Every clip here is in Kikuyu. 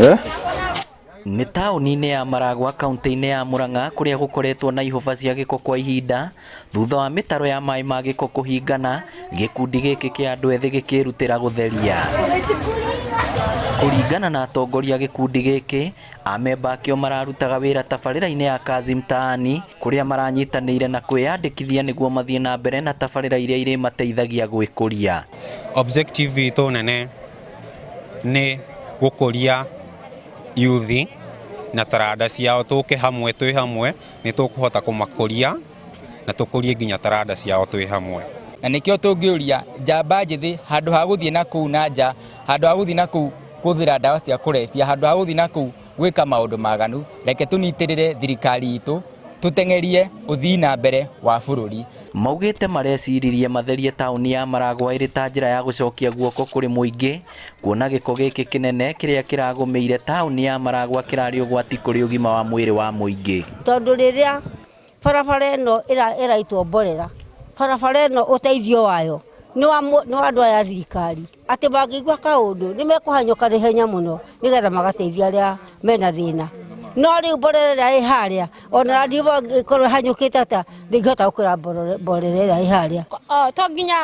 Eh? Nĩ taũni-inĩ ya Maragwa kaunti-inĩ ya Murang'a kũrĩa gũkoretwo na ihũba cia gĩko kwa ihinda thutha wa mĩtaro ya maĩ ma gĩko kũhingana, gĩkundi gĩkĩ kĩa andũ ethĩ gĩkĩrutĩra gũtheria. Kũringana na atongoria a gĩkundi gĩkĩ, amemba akĩo mararutaga wĩra tabarĩra-inĩ ya Kazi Mtaani kũrĩa maranyitanĩire na kwĩyandĩkithia nĩguo mathiĩ na mbere na tabarĩra iria irĩmateithagia gwĩkũria. Objective itũ nene nĩ gũkũria yuthi na taranda ciao, tũke hamwe twĩ hamwe nĩ tũkũhota kũmakũria na tũkũrie nginya taranda ciao twĩ hamwe. Na nĩkĩo tũngĩũria njamba njĩthĩ handũ ha gũthiĩ na kũu na nja, handũ ha gũthiĩ na kũu kũhũthĩra ndawa cia kũrebia, handũ ha gũthiĩ na kũu gwĩka maũndũ maganu, reke tũnyitĩrĩre thirikari itũ, tũteng'erie ũthii na mbere wa bũrũri. Maugĩte mareciririe matherie taũni ya Maragwa ĩrĩ ta njĩra ya gũcokia guoko kũrĩ mũingĩ kuona gĩko gĩkĩ kĩnene kĩrĩa kĩragũmĩire taũni ya Maragwa kĩrarĩ ũgwati kũrĩ ũgima wa mwĩrĩ wa mũingĩ. Tondũ rĩrĩa barabara ĩno ĩraitwo mborera, barabara ĩno ũteithio wayo nĩ wa andũ aya a thirikari, atĩ mangĩigua kaũndũ nĩ mekũhanyũka na ihenya mũno nĩgetha magateithia arĩa mena thĩna. No rĩu mborera ĩrĩa ĩ harĩa, ona Land Rover ĩngĩkorwo ĩhanyũkĩte atĩa ndĩngĩhota gũkĩra mborera ĩrĩa ĩ harĩa. To nginya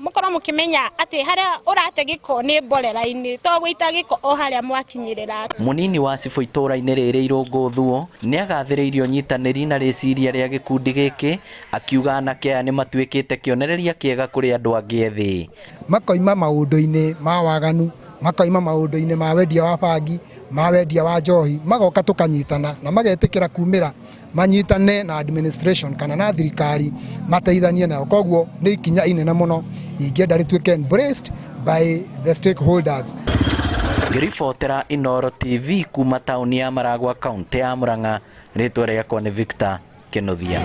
mũkorwo mũkĩmenya atĩ harĩa ũrate gĩko nĩ mborera-inĩ, to gũita gĩko o harĩa mwakinyĩrĩra. Mũnini wa cibũ itũũra-inĩ rĩrĩ Irũngũ Thuo nĩ agathĩrĩirie ũnyitanĩri na rĩciria rĩa gĩkundi gĩkĩ, akiuga anake aya nĩ matuĩkĩte kĩonereria kĩega kũrĩ andũ angĩ ethĩ. Makoima maũndũ-inĩ ma waganu, makoima maũndũ-inĩ ma wendia wa bangi, ma wendia wa njohi, magoka tũkanyitana na magetĩkĩra kumĩra manyitane na administration kana na thirikari mateithanie nayo. Koguo nĩ ikinya inene mũno ingĩenda rĩtuĩke embraced by the stakeholders. Ngĩribotera Inooro TV kuma taũni ya Maragwa kaũntĩ ya Murang'a, rĩtwa rĩakwa nĩ Victor Kĩnuthia.